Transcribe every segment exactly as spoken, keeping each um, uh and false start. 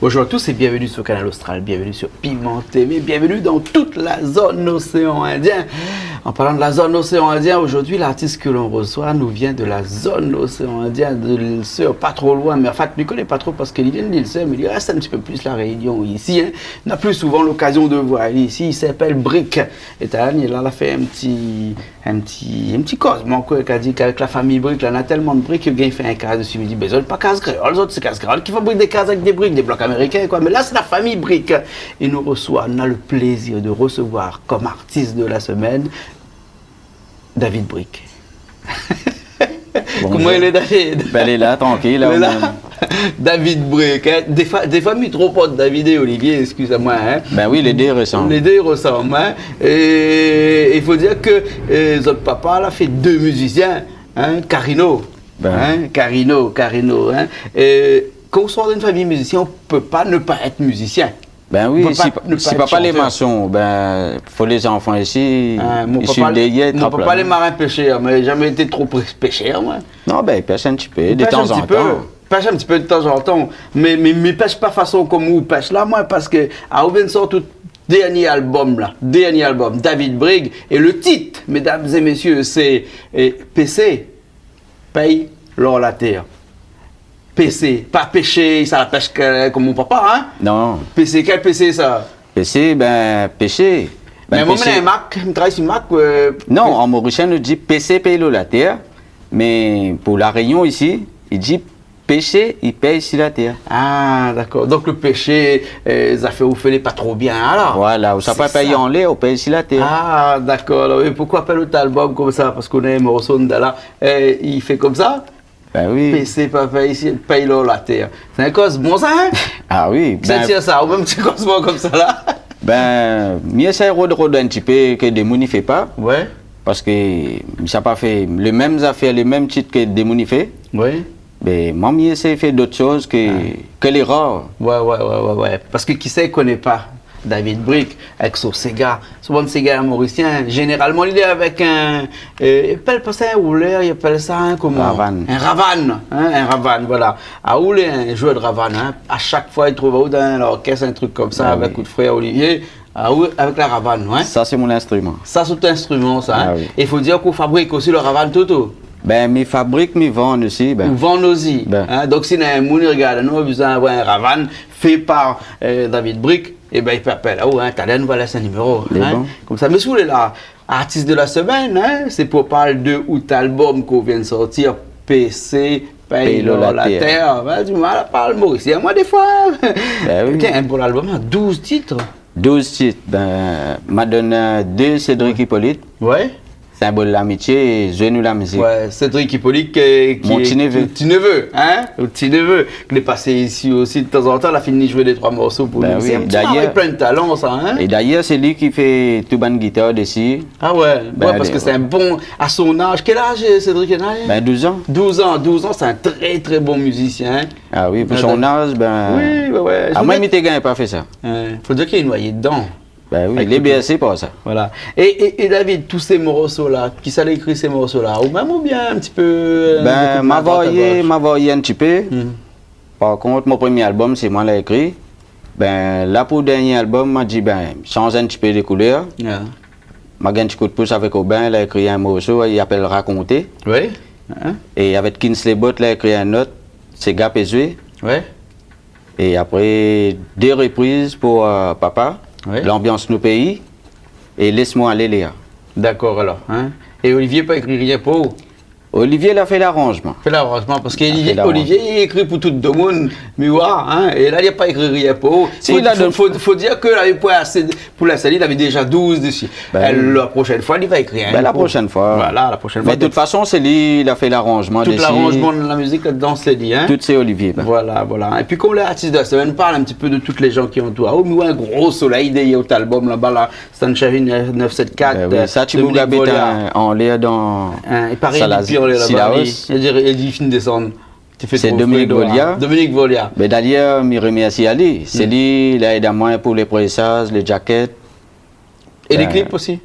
Bonjour à tous et bienvenue sur Kanal Austral, bienvenue sur Piment T V, bienvenue dans toute la zone océan Indien. En parlant de la zone océan Indien, aujourd'hui, l'artiste que l'on reçoit nous vient de la zone océan Indien, de l'île Sœur, pas trop loin, mais en fait, mi koné pa tro parske li vien de l'île Sœur, mé li rès in ti pé plis La Rénion isi, hein. Nou na pli souvan lokazion de voir ali isi, li apèl Brick. É talèr, la, la fé in ti in ti, in ti kozman, koi, ki la di k'avèk la fami Brick, la, na tèlman de brik, li gingn fé in kaz dsi. Mi di, bé, zot pa kaz kréol, zot, sé kaz kréol ki fabrik dé kaz avèk dé brik, dé blok amérikin, koi. Mé la, sé la fami Brick. É nou resoi, nou na le plézir de resevoir kom artis de la semèn, David Brick. Bonjour. Koman i lé, David ? Bin, lé la, trankil, la, lé la, ou mèm. David Brick, hein. Défoi, défoi, mi tronp ant David é Olivier, eskiz amoin, hein. Bin oui, lé dé i resanm. Lé dé i resanm, hein. É i fo dir ke, euh, zot papa la fé dé mizisien, hein, Carino. Bin. Hein, Carino, Carino, hein. É kan ou sort d'in fami mizisien, ou pé pa ne pa èt mizisien. Bin oui, si papa lé mason, bin, fo lé zanfan isi, i suiv dèrièr, trap la min. Mon papa lé marin péshèr, mé zamé été tro pé-, péshèr, moin. Non, bin, i pèsh in ti pé, de tan zan tan. I pèsh in ti pé de tan zan tan. Mé, mé, mé pèsh pa fason kom ou pèsh la, moin, parske, ah, ou vien de sort out dèrnié albom la, dèrnié albom, David Brick, é le tit, médam é mésié, sé, euh, P C, Pèy lor la tèr. P C, pa péshé, sa la pèsh ke, kom mon papa, hein ? Non. P C, kèl P C sa ? P C, bin, péshé. Bin, mé moin, P C, mi na in mak, mi travay si mak, euh, non, an morisien, nou di P C pèy lo la tèr, mé pou La Rénion isi, i di péshé i pèy si la tèr. Ah, dakor. Donk, le péshé, euh, zafèr ou fé lé pa tro bien, alor. Voilà, ou sa pa pèy anlèr, ou pèy si la tèr. Ah, dakor. Alor, é poukosa apèl out albom komsa ? Parske ou na in morso dala, euh, i fé komsa ? Bin oui. P C pa pèy isi, pèy lor la tèr. Sé in kozman sa, hein ? Ah oui, bin, sé sa, ou mèm ti kozman komsa la. Bin, mi éséy rod, rod in ti pé ke demoun i fé pa. Ouais. Parske mi sa pa fé le mèm zafèr, le mèm tit ke demoun i fé. Ouais. Bin, moin, mi éséy fé dot shoz ke, ke lé rar. Ouais, ouais, ouais, ouais, ouais. Parske kisa i koné pa David Brick, avèk son séga. Son bann séga morisien, zénéralman, li lé avèk in, euh, i apèl pa sa in roulèr, i apèl sa in, koman ? Ravann. In ravann, hein, in ravann, voilà. Ah, ou lé in zouèr de ravann, hein. A shak foi, i trouv aou dan lorkès, in trik komsa, avèk out frèr Olivier. Ah oui, avèk la ravann, ouais. Sa, sé mon instriman. Sa, sé out instriman, sa, hein. Ah oui. É i fo dir k'ou fabrik osi le ravann, tout, ou ? Bin, mi fabrik, mi vann osi, bin. Ou vann osi, hein. Donk, si na in moun i rogard anou, la bezoin avoir in ravann fé par, euh, David Brick, é bin, i pé apèl aou, hein. Talèr nou va lès in niméro, hein. Lé bon. Komsa, mé si ou lé la, artis de la semèn, hein, sé pou parl de out albom k'ou vien de sortir, P C, Pèy lor la tèr. Pèy lor la tèr. Bin, di amoin, la parl morisien, moin, défoi, hein. Bin oui. Tiens, in bon albom, hein, douz tit. Douz tit, bin, ma donn, euh, dé Cédric Hippolyte. Ouais. Symbole lamitié é Zoué nou la mizik. Ouais, Cédric Hippolyte, euh, ki lé mon ti névé. Ti névé, hein ? Out ti névé, ki lé pasé isi osi de tan zan tan, la fini zoué dé troi morso pou nou. Bin oui, dayèr, sé in ti mari plin de talan, sa, hein ? É dayèr, sé li ki fé tout bann gitar dési. Ah ouais, bin, ouais, parske sé in bon, a son az. Kèl az, euh, Cédric néna ? Bin, douz an. Douz an, douz an, sé in trè, trè bon mizisien, hein. Ah oui, pou son az, bin, oui, ouais, ouais. Ah, moin, mi té gingn pa fé sa. Hein, fo dir li lé noyé dedan. Bin oui, lé bèrsé par sa. Voilà. É, é, é David, tout sé morso la, kisa la ékri sé morso la ? Ou mèm oubien in ti pé, euh, bin, ma varié, ma varié in ti pé. Par kont, mon promié albom, sé moin la ékri. Bin, la, pou dèrnié albom, ma di, bin, sanz in ti pé de koulèr. Yeah. Ma gingn ti kou de pous avèk Aubin, la ékri in morso, i apèl Rakonté. Oui. Hein ? É avèk Kinsley Bott, la ékri in ot, Séga pé zoué. Ouais. É apré, dé repriz pou, euh, Papa, Lanbians nou péi, é Lès amoin alé, Léa. Dakor, alor, hein. É Olivier pa ékri rien pou ou ? Olivier la fé laranjman. Fé laranjman, parske Olivier, Olivier, li ékri pou tout demoun, mi oi, hein, é la, li la pa ékri rien pou ou. Si, fo, la fo, fo dir ke la, li la pa asé, pou linstan, li lavé déja douz dési. Bin oui. La proshèn foi, li va ékri in pou ou. Bin, la proshèn foi. Voilà, la proshèn foi. Mé de tout fason, sé li la fé laranjman dési. Tout laranjman de la mizik, la dedan, sé li, hein. Tout sé Olivier, bin. Voilà, voilà. Épi, kom lé artis de la semèn, parl in ti pé de tout lé zan ki antour aou. Mi oi in gro solèy dèrièr out albom laba, la, Sunshine neuf sept quatre, bin oui, sa, ti Dominique Volia. Anlèr dan Salazie. Hein, i paré li Silaos. Li di, li fine désann. Té fé tro fré door la. Sé Dominique Volia. Dominique Volia. Bin, dayèr, mi remèrsi ali. Sé li la èd amoin pou lé présaz, lé djakèt. É lé klip osi.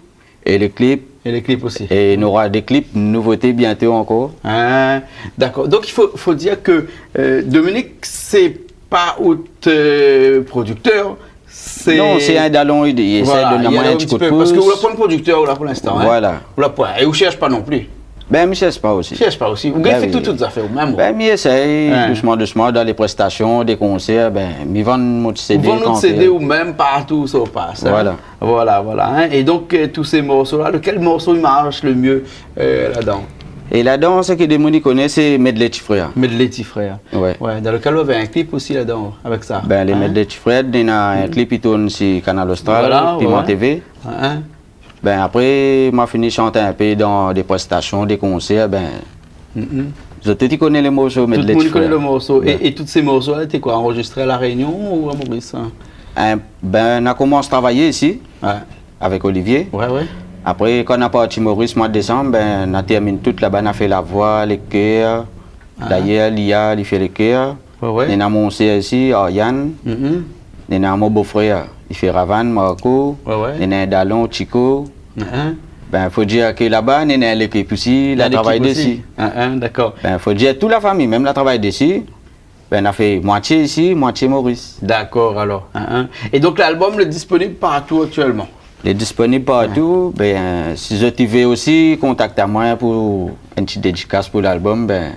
É lé klip. É lé klip osi. É nora dé klip, nouvoté bientôt ankor. Ah, dakor. Donk, i fo, fo dir ke, euh, Dominique, sé pa out, euh, prodiktèr, sé... Non, sé in dalon, li, li éséy donn amoin in ti kou d'pous. Voilà, li èd amoin in ti pé, parske ou la poin prodiktèr, ou la, pou linstan, hein. Voilà. Ou la poin. É ou shèrsh pa non pli. Bin, mi shèrsh pa osi. Shèrsh pa osi. Ou gingn fé tout, tout zafèr ou mèm, ou. Bin, mi éséy, dousman, dousman, dan lé prèstasion, dé konsèr, bin, mi vann mon ti CD. Ou vann out CD ou mèm, partou ousa ou pas, hein. Voilà. Voilà, voilà, hein. É donk, euh, tout sé morso la, lekèl morso i marsh le myé, euh, ladan ? É ladan, sak demoun i koné, sé Medley Ti Frèr. Medley Ti Frèr. Ouais. Ouais, dan lekèl ou lavé in klip osi ladan, avèk sa, hein ? Bin, lé Medley Ti Frèr, néna in klip i tourn si Kanal Austral, Piment TV. Voilà, ouais. Hein, hein. Bin, apré, ma fini shant in pé dan dé prèstasion, dé konsèr, bin, zot tout i koné le morso Medley Ti Frèr. Tout demoun i koné le morso. Ouais. É, é tout sé morso la, té koi, anrozistré a La Rényon ou a Moris, hein ? Hein, bin, na komans travay isi, avèk Olivier. Ouais, ouais. Apré, kan na parti Moris, moi de désanm, bin, na tèrmine tout laba, na fé la voi, lé kèr. Ah. Dayèr, Lia, li fé lé kèr. Ouais, ouais. Néna mon sèr isi, Ariane. Mhm. Néna mon bofrèr, li fé Ravan, Marco. Ouais, ouais. Néna in dalon, Chico. Mhm. Bin, fo dir ke laba, néna lékip osi, la travay dési. Lékip osi. Mhm, dakor. Bin, fo dir tout la fami mèm la travay dési. Bin, na fé moitié isi, moitié Moris. Dakor, alor. Mhm. É donk, lalbom lé disponib partou aktièlman ? Lé disponib partou. Ouais. Bin, si zot i vé osi kontakt amoin pou in ti dédikas pou lalbom, bin,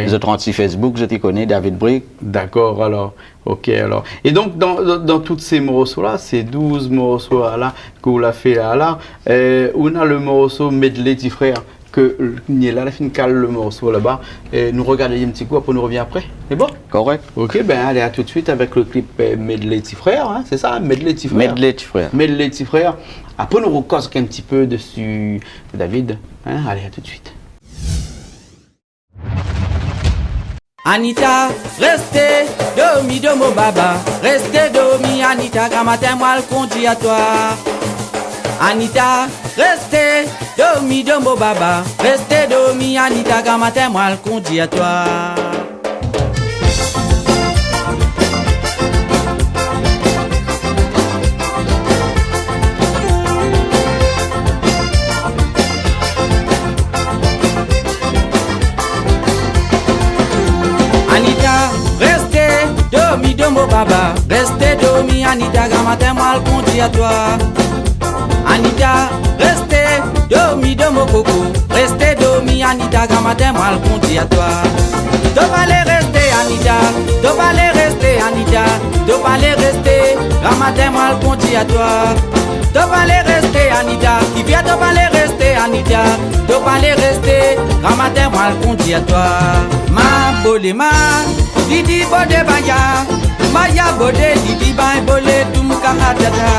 zot rant si Facebook, zot i koné David Brique. Dakor, alor. Ok, alor. É donk, dan, dan, dan tout sé morso la, sé douz morso la, la, ke ou la fé la, la, euh, ou na le morso Medley Ti Frèr, ke, euh, ni la, la fine kal le morso laba. É nou rogard in ti kou, apré nou revien apré. Sé bon ? Korèk. Ok, bin, alé, a tout de suit avèk le klip, euh, Medley Ti Frèr, hein, sé sa, Medley Ti Frèr. Medley Ti Frèr. Medley Ti Frèr. Apré nou rokoz in ti pé dési David, hein, alé, a tout de suit. Anita, rèsté dormi dan mon baba, rèsté dormi, Anita, gramatin, moin la kondi a toi. Anita, rèsté dormi dan mon baba, rèsté dormi, Anita, gramatin, moin la kondi a toi. Anita, rèsté dormi dan mon baba, rèsté dormi, Anita, gramatin, moin la kondi a toi. Anita, rèsté dormi dan mon koko, rèsté dormi, Anita, gramatin, moin la kondi a toi. To pa lé rèsté, Anita, to pa lé rèsté, Anita, to pa lé rèsté, gramatin, moin la kondi a toi. To pa lé rèsté, Anita, ki fé to pa lé rèsté, Anita, to pa lé rèsté, gramatin, moin la kondi a toi. Ma bolé ma, didi bodé baya, baya bodé, didi bay bolé, toum karatata.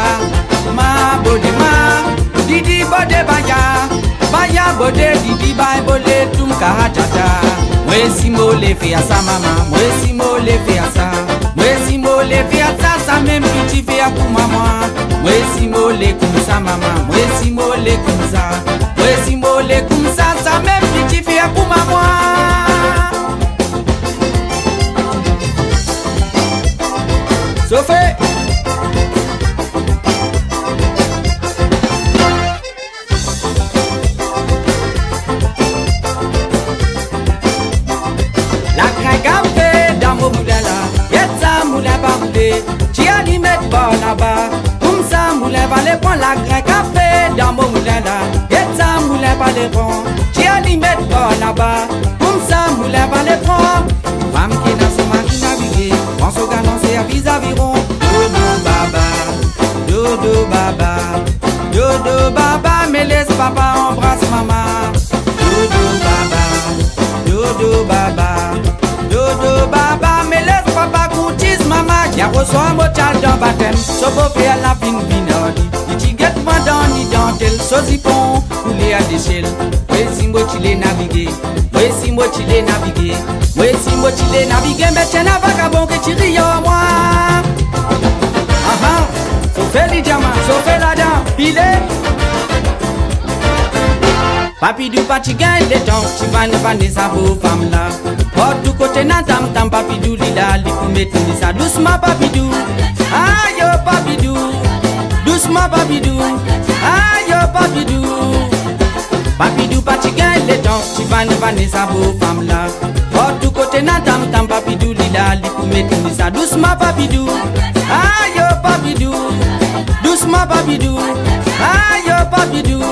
Ma bodé ma, didi bodé baya, baya bodé, didi bay bolé, toum karatata. Moin si mo lé fé a sa, mama, moin si mo lé fé a sa. Moin si mo lé fé a sa, sa mèm piti fé a pou mama. Moin si mo lé koumsa, mama, moin si mo lé koumsa. Moin si mo lé koumsa, sa mèm piti fé a pou mama. Sofé. La grin kafé dan mon moulin la, gèt sa moulin pa boulé, ti alimèt bor laba. Koumsa moulin va lé pran, la grin kafé dan mon moulin la, gèt sa moulin pa lé pran, ti alimèt bor laba. Koumsa moulin va lé pran. Fanm ki na son mari navigé, pran son galon, sèrvi zaviron. Dodo baba, dodo baba, dodo baba, mé lès papa anbras mama. Dodo baba, dodo baba, dodo baba, mé lès papa koutiz mama. Yèr oswar mo ti al dan batèm, so bofrèr la fine vin ordi. Li ti gèt moin dan ni dantèl, so zipon koulèr déshèl. Moin si mo ti lé navigé, moin si mo ti lé navigé, moin si mo ti lé navigé, mé tienn a vakabon ki ti ri a moin. Aha, sofé li diaman, sofé ladan, pilé. Papidou pa ti gingn létan, ti vann vann sa bo fanm la. Partou koté na tam tam, Papidou li la, li pou mèt ni sa dousman, Papidou. Ayo, Papidou, dousman, Papidou. Ayo, Papidou. Papidou pa ti gingn létan, ti vann vann sa bo fanm la. Partou koté na tam tam, Papidou li la, li pou mèt ni sa dousman, Papidou. Ayo, Papidou, dousman, Papidou. Ayo, Papidou.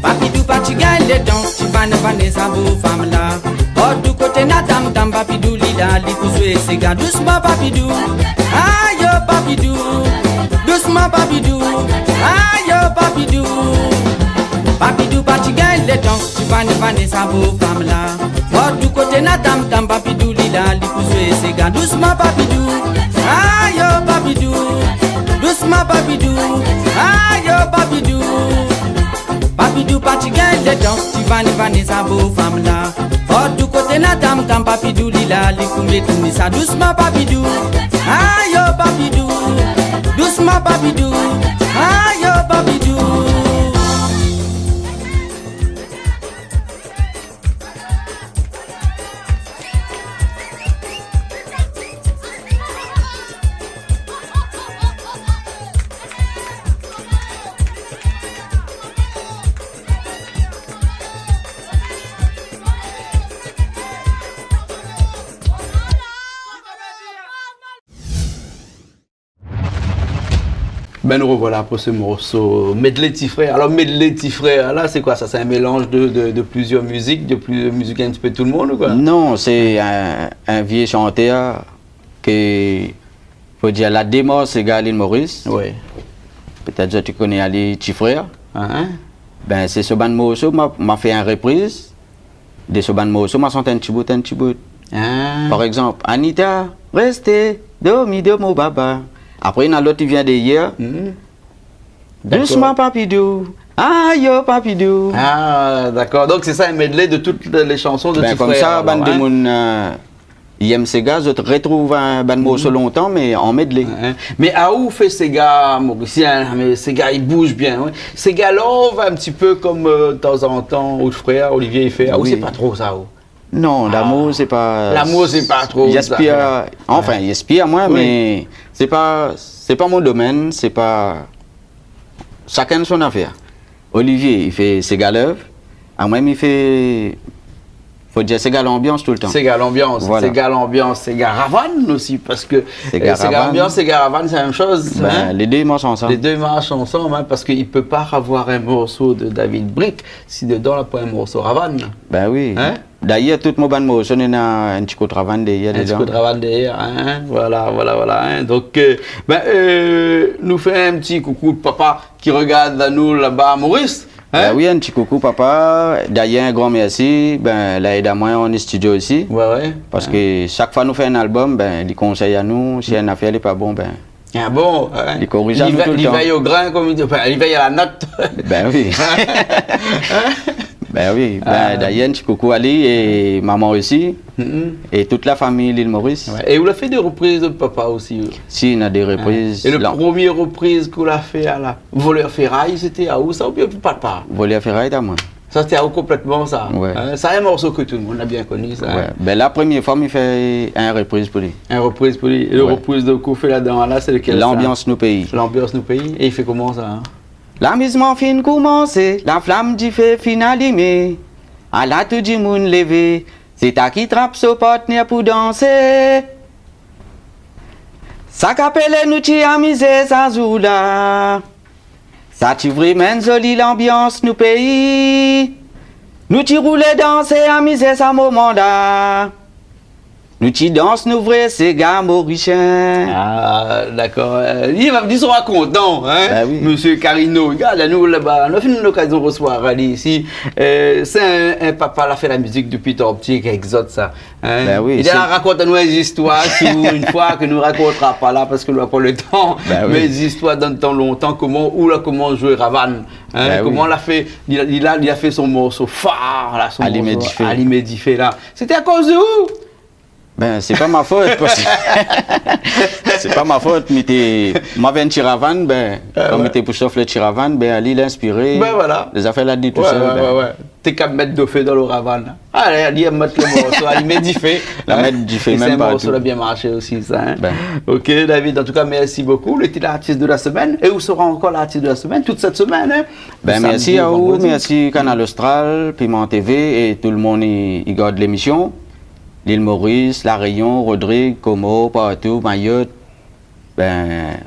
Papidou pa ti gingn létan, ti vann vann sa bo fanm la. Partou koté na tam tam, Papidou li la, li pou zoué séga dousman, Papidou. Ayo, Papidou, dousman, Papidou. Ayo, Papidou. Papidou pa ti gingn létan, ti vann vann sa bo fanm la. Partou koté na tam tam, Papidou li la, li pou zoué séga dousman, Papidou. Ayo, Papidou, dousman, Papidou. Ayo, Papidou. Papidou pa ti gingn létan, ti vann vann sa bo fanm la. Partou koté na tam tam, Papidou li la, li pou mèt ni sa dousman, Papidou. Ayo, Papidou, dousman, Papidou. Ayo, Papidou. Bin, nou revoila pou se morso medley Ti Frèr. Alor, medley Ti Frèr la, sé koi sa ? Sé in mélanz de, de, de plizièr mizik, de plizièr mizik in ti pé tout le monn, ou koi ? Non, sé in, in vié shantèr ke, fo dir, la démar séga Lil Moris. Oui. Pétèt zot i koné ali, Ti Frèr. Bin, sé so bann morso, ma, ma fé in repriz. De so bann morso, ma shant in ti bout, in ti bout. Par égzanp, Anita, rès dormi dan mon baba. Apré, néna lot i vien dèrièr. Dakor. Dousman, Papidou. Ayo, Papidou. Ah, dakor. Donk, sé sa, in medley de tout lé shanson de Ti Frèr, alor, in ? Bin, konmsa, bann demoun, euh, i èm séga, zot i retrouv, euh, bann morso lontan, mé an medley. Mé aou fé séga morisien, mé séga i bouz bien, oui. Séga love, in ti pé konm, euh, tanzantan, out frèr Olivier i fé. Aou, sé pa tro sa, ou ? Non, lamour, sé pa, lamour, sé pa tro sa. I inspir, anfin, i inspir amoin, mé sé pa, sé pa mon domèn, sé pa, shakinn son afèr. Olivier, i fé séga love. Amoin, mi fé, fo dir, séga lanbians toultan. Séga lanbians, séga lanbians, séga ravane osi, parske, euh, séga lanbians, séga ravane, sé la mèm shoz, in ? Bin, lé dé i marsh ansanm. Lé dé i marsh ansanm, in, parske i pé pa avoir in morso de David Brique si dedan la poin in morso ravane. Bin oui. In ? Dayèr, tout mon bann morso néna in ti kout ravane dèrièr dedan. In ti kout ravane dèrièr, in, voilà, voilà, voilà, in. Donk, euh, bin, euh, nou fé in ti koukou papa ki regard anou laba a Moris, in ? Bin oui, in ti koukou papa. Dayèr, in gran mèrsi. Bin, la èd amoin an studio isi. Oui, oui. Parske shak foi nou fé in albom, bin, li konsèy anou, si in afèr lé pa bon, bin, Ah bon, in ? Li koriz anou toultan. Li vèy o grin, konm i di, anfin, li vèy a la not. Bin oui. Bin oui. Bin, dayèr, in ti koukou ali é momon osi. É tout la famiy Lil Moris. Ouais. É ou la fé dé repriz de papa osi, ou ? Si, néna dé repriz. É le promié repriz ke ou la fé a la Volèr Féray, sété aou sa oubien papa ? Volèr Féray, té amoin. Sa, sété aou konplètman, sa. Ouais. In, sa, in morso ke tout le monn la bien koni, sa, in. Ouais. Bin, la promié foi, mi fé in repriz pou li. In repriz pou li. É le repriz de kou fé ladan la, sé lekèl, sa ? Lanbians nou péi. Lanbians nou péi. É i fé koman, sa, in ? Lamizman fine koumansé, la flam difé fine alimé. Ala tout dimoun lévé, sé ta ki trap so partnèr pou dansé. Sa kapèl nou ti amizé sa zour-la. Sa ti vréman zoli lanbians nou péi. Nou ti roulé, dansé, amizé sa moman-la. Nou ti dans nou vré séga morisien. Ah, dakor. Euh, li va, li sra kontan, in, Mésyé Carino. Gard anou laba. Nou la fine lokazion resevoir ali isi. Euh, sé in, in papa la fé la mizik dopi tan pti, èk zot sa. In ? Bin oui, li la rakont anou in zistoir si ou, in foi ke nou rakontra pa la, parske nou na pa le tan. Bin oui. Mé zistoir dan tan lontan, koman ou la komans zoué ravane, in ? Bin oui. Koman la fé, li la, li la, li la fé son morso far la, son morso Alimé difé. Alimé difé la. Sété akoz de ou ? Ben, sé pa ma fot, parske sé pa ma fot, mi té, ma vien Tiravann, ben, kan mi té pou shof le Tiravann, ben, ali, li inspiré. Ben, voilà. Lé zafèr la di tousèl, ben. Té kab mèt do fé dan lo ravann. Alé, ali, mèt lo morso, alimé difé. La mèt difé mèm partou. É sé in morso la bien marshé osi, sa, in. Ben. Ok, David, an tou ka, mèrsi bokou. Ou lété lartis de la semèn, é ou sra ankor lartis de la semèn, tout sèt semèn, in. Ben, mèrsi a ou, mèrsi Kanal Austral, Piment TV, é tout lo moun i, i gard lémisyon. Lil Moris, La Rényon, Rodrig, Komor, partou, Mayotte. Ben,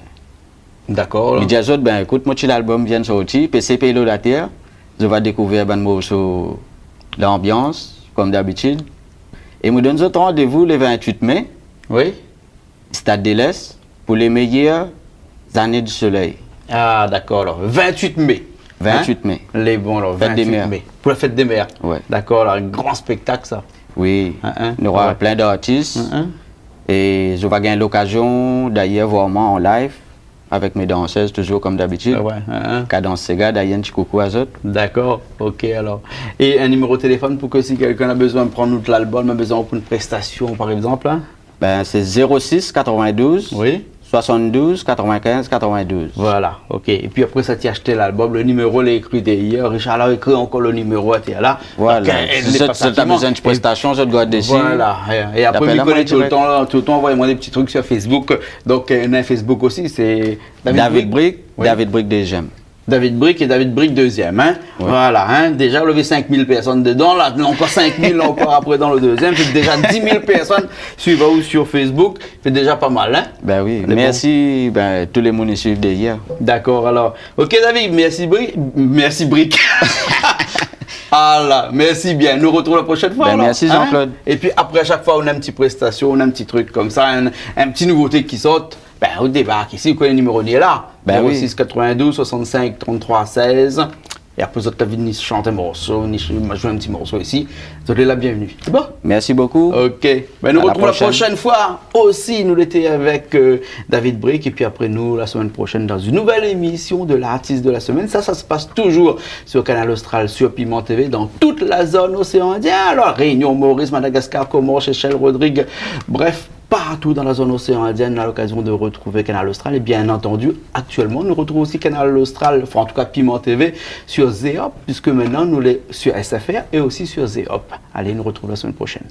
dakor. Mi di azot, ben, ékout, mon ti lalbom vien sorti, P C Péi Lo Latèr, zot va dékouvèr bann morso lanbians, kom dabitid. É mi donn zot randévou le vingt-huit mai, wi, Stade de l'Est, pou lé méyèr zané di solèy. Ah, dakor, alor. Vingt-huit mai. Vingt-huit mai. Lé bon, alor, fèt dé mèr. Pou la fèt dé mèr. Wé. Dakor, alor, in gran spéktak, sa. Wi. Nora plin d'artis. É zot va gingn lokazion, dayèr, voir amoin an live, avèk mé dansèz, touzour kom dabitid. Ah wé, Kadans Séga, dayèr, in ti koukou azot. Dakor, ok, alor. É in niméro téléfone pou ke si kèlkin la bezoin pran out lalbom, la bezoin pou in préstasion, par égzanp, in ? Ben, sé zéro six quatre-vingt-douze, wi, soixante-douze quatre-vingt-quinze quatre-vingt-douze. Voilà, ok. Épi apré sa, ti ashté lalbom, lo niméro lé ékri dèyèr. Richard la ékri ankor lo niméro atèr la. Voilà. Donk, euh, si zot la bezoin in ti préstasion, zot gard dési. Voilà. É, é apré, mi koné toultan, toultan, anvoy amoin dé ti trik sur Facebook. Donk, euh, néna Facebook osi, sé David Brick. David Brick, wi. David Brick dézièm. David Brick é David Brick dézièm, in. Wi. Voilà, in. Déza, ou la vi cinq mille pèrsone dedan, la, ankor cinq mille ankor apré dan lo dézièm, fé déza dix mille pèrsone suiv aou sur Facebook, fé déza pa mal, in. Ben wi, mèrsi, ben, tout lé moun i suiv dèyèr. Dakor, alor. Ok, David, mèrsi Brick. Mèrsi Brick. Ala, mèrsi bien. Nou artrouv la proshèn foi, alor, in ? Ben, mèrsi, Jean-Claude. Épi apré, shak foi ou néna in ti préstasion, ou néna in ti trik komsa, in, in ti nouvoté ki sort, ben, ou débark isi, ou koné niméro lé la. Ben wi. Zéro six quatre-vingt-douze soixante-cinq trente-trois seize. É apré, zot la vni shant in morso, ni sh-, zoué in ti morso isi, zot lé la bienvenu. Sé bon ? Mèrsi bokou. Ok. Ben, nou artrouv la proshèn foi osi. Nou lété avèk, euh, David Brick. Épi apré, nou, la semèn proshèn, dan in nouvèl émision de L'artiste de la semaine. Sa, sa se pas touzour sur Kanal Austral, sur Piment TV, dan tout la zone océan Indien. Alor, Rényon, Moris, Madagaskar, Komor, Séshèl, Rodrig, bref, partou dan la zone océan Indien, nou na lokazion de artrouv Kanal Austral. É bien antandi, aktièlman, nou artrouv osi Kanal Austral, anfin, an tou ka, Piment TV, sur Zeop, puiske mintnan, nou lé sur S F R é osi sur Zeop. Alé, nou artrouv la semèn proshèn.